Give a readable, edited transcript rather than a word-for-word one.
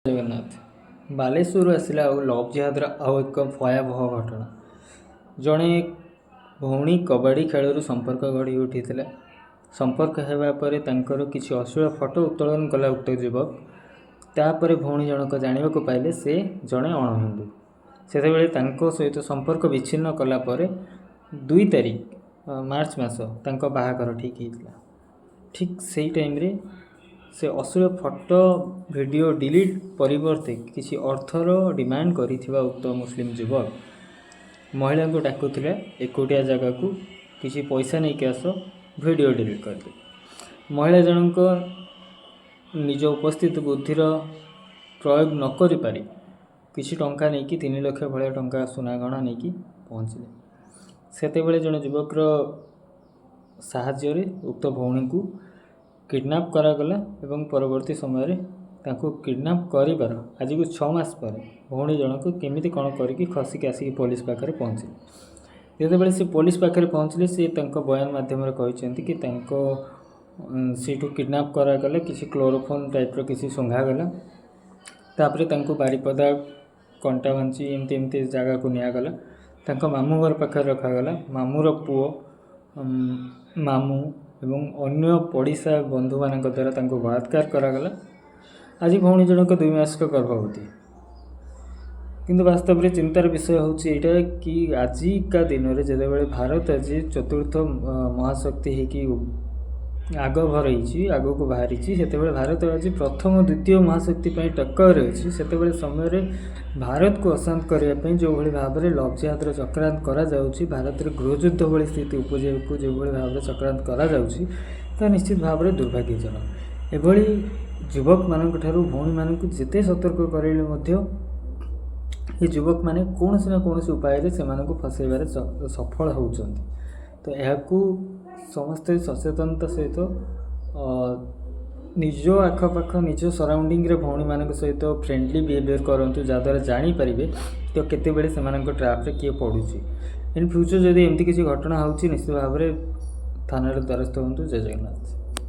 ଜଗନ୍ନାଥ। ବାଲେଶ୍ୱରରୁ ଆସିଲା ଆଉ ଲଭ୍ ଜିହାଦର ଆଉ ଏକ ଭୟାବହ ଘଟଣା। ଜଣେ ଭଉଣୀ କବାଡ଼ି ଖେଳରୁ ସମ୍ପର୍କ ଗଢ଼ି ଉଠିଥିଲା। ସମ୍ପର୍କ ହେବା ପରେ ତାଙ୍କର କିଛି ଅଶ୍ଳୀଳ ଫଟୋ ଉତ୍ତୋଳନ କଲା ଉକ୍ତ ଯୁବକ। ତାପରେ ଭଉଣୀ ଜଣକ ଜାଣିବାକୁ ପାଇଲେ ସେ ଜଣେ ଅଣହିନ୍ଦୁ। ସେତେବେଳେ ତାଙ୍କ ସହିତ ସମ୍ପର୍କ ବିଚ୍ଛିନ୍ନ କଲା ପରେ 2 ତାରିଖ ମାର୍ଚ୍ଚ ମାସ ତାଙ୍କ ବାହାଘର ଠିକ୍ ହେଇଥିଲା। ଠିକ୍ ସେଇ ଟାଇମ୍ରେ ସେ ଅଶ୍ଳୀଳ ଫଟୋ ଭିଡ଼ିଓ ଡିଲିଟ୍ ପରିବର୍ତ୍ତେ କିଛି ଅର୍ଥର ଡିମାଣ୍ଡ କରିଥିବା ଉକ୍ତ ମୁସଲିମ ଯୁବକ ମହିଳାଙ୍କୁ ଡାକୁଥିଲେ ଏକୁଟିଆ ଜାଗାକୁ, କିଛି ପଇସା ନେଇକି ଆସ, ଭିଡ଼ିଓ ଡିଲିଟ୍ କରିଦେବି। ମହିଳା ଜଣଙ୍କ ନିଜ ଉପସ୍ଥିତ ବୁଦ୍ଧିର ପ୍ରୟୋଗ ନ କରିପାରି କିଛି ଟଙ୍କା ନେଇକି, 3 ଲକ୍ଷ ଭଳିଆ ଟଙ୍କା ସୁନା ଗହଣା ନେଇକି ପହଞ୍ଚିଲେ। ସେତେବେଳେ ଜଣେ ଯୁବକର ସାହାଯ୍ୟରେ ଉକ୍ତ ଭଉଣୀଙ୍କୁ କିଡ଼ନାପ୍ କରାଗଲା ଏବଂ ପରବର୍ତ୍ତୀ ସମୟରେ ତାଙ୍କୁ କିଡ଼ନାପ୍ କରିବାର ଆଜିକୁ 6 ମାସ ପରେ ଭଉଣୀ ଜଣକ କେମିତି କ'ଣ କରିକି ଖସିକି ଆସିକି ପୋଲିସ ପାଖରେ ପହଞ୍ଚିଲେ। ଯେତେବେଳେ ସେ ପୋଲିସ ପାଖରେ ପହଞ୍ଚିଲେ, ସେ ତାଙ୍କ ବୟାନ ମାଧ୍ୟମରେ କହିଛନ୍ତି କି ତାଙ୍କ ସେଇଠୁ କିଡ଼ନାପ୍ କରାଗଲା, କିଛି କ୍ଲୋରୋଫର୍ମ ଟାଇପ୍ର କିଛି ଶୁଙ୍ଘାଗଲା, ତାପରେ ତାଙ୍କୁ ବାରିପଦା, କଣ୍ଟାବାଞ୍ଚି ଏମିତି ଏମିତି ଜାଗାକୁ ନିଆଗଲା। ତାଙ୍କ ମାମୁଁ ଘର ପାଖରେ ରଖାଗଲା। ମାମୁଁର ପୁଅ, ମାମୁଁ ଏବଂ ଅନ୍ୟ ପଡ଼ିଶା ବନ୍ଧୁମାନଙ୍କ ଦ୍ୱାରା ତାଙ୍କୁ ବଳାତ୍କାର କରାଗଲା। ଆଜି ଭଉଣୀ ଜଣକ 2 ମାସର ଗର୍ଭବତୀ। କିନ୍ତୁ ବାସ୍ତବରେ ଚିନ୍ତାର ବିଷୟ ହେଉଛି ଏଇଟା କି ଆଜିକା ଦିନରେ ଯେତେବେଳେ ଭାରତ ଆଜି ଚତୁର୍ଥ ମହାଶକ୍ତି ହେଇକି ଆଗଭର ହେଇଛି, ଆଗକୁ ବାହାରିଛି, ସେତେବେଳେ ଭାରତ ଆଜି ପ୍ରଥମ ଦ୍ୱିତୀୟ ମହାଶକ୍ତି ପାଇଁ ଟକ୍କର ଅଛି, ସେତେବେଳେ ସମୟରେ ଭାରତକୁ ଅଶାନ୍ତ କରିବା ପାଇଁ ଯେଉଁଭଳି ଭାବରେ ଲଭ୍ ଜିହାଦର ଚକ୍ରାନ୍ତ କରାଯାଉଛି, ଭାରତରେ ଗୃହଯୁଦ୍ଧ ଭଳି ସ୍ଥିତି ଉପୁଜିବାକୁ ଯେଉଁଭଳି ଭାବରେ ଚକ୍ରାନ୍ତ କରାଯାଉଛି, ତାହା ନିଶ୍ଚିତ ଭାବରେ ଦୁର୍ଭାଗ୍ୟଜନକ। ଏଭଳି ଯୁବକମାନଙ୍କ ଠାରୁ ଭଉଣୀମାନଙ୍କୁ ଯେତେ ସତର୍କ କରାଇଲେ ମଧ୍ୟ ଏ ଯୁବକମାନେ କୌଣସି ନା କୌଣସି ଉପାୟରେ ସେମାନଙ୍କୁ ଫସାଇବାରେ ସଫଳ ହେଉଛନ୍ତି। ତ ଏହାକୁ ସମସ୍ତେ ସଚେତନତା ସହିତ ନିଜ ଆଖପାଖ, ନିଜ ସରାଉଣ୍ଡିଂରେ ଭଉଣୀମାନଙ୍କ ସହିତ ଫ୍ରେଣ୍ଡଲି ବିହେଭିଅର୍ କରନ୍ତୁ, ଯାହାଦ୍ୱାରା ଜାଣିପାରିବେ ତ କେତେବେଳେ ସେମାନଙ୍କ ଟ୍ରାପ୍ରେ କିଏ ପଡ଼ୁଛି। ଇନ୍ ଫ୍ୟୁଚର୍ ଯଦି ଏମିତି କିଛି ଘଟଣା ହେଉଛି, ନିଶ୍ଚିତ ଭାବରେ ଥାନାରେ ଦ୍ୱାରସ୍ଥ ହୁଅନ୍ତୁ। ଜୟ ଜଗନ୍ନାଥ।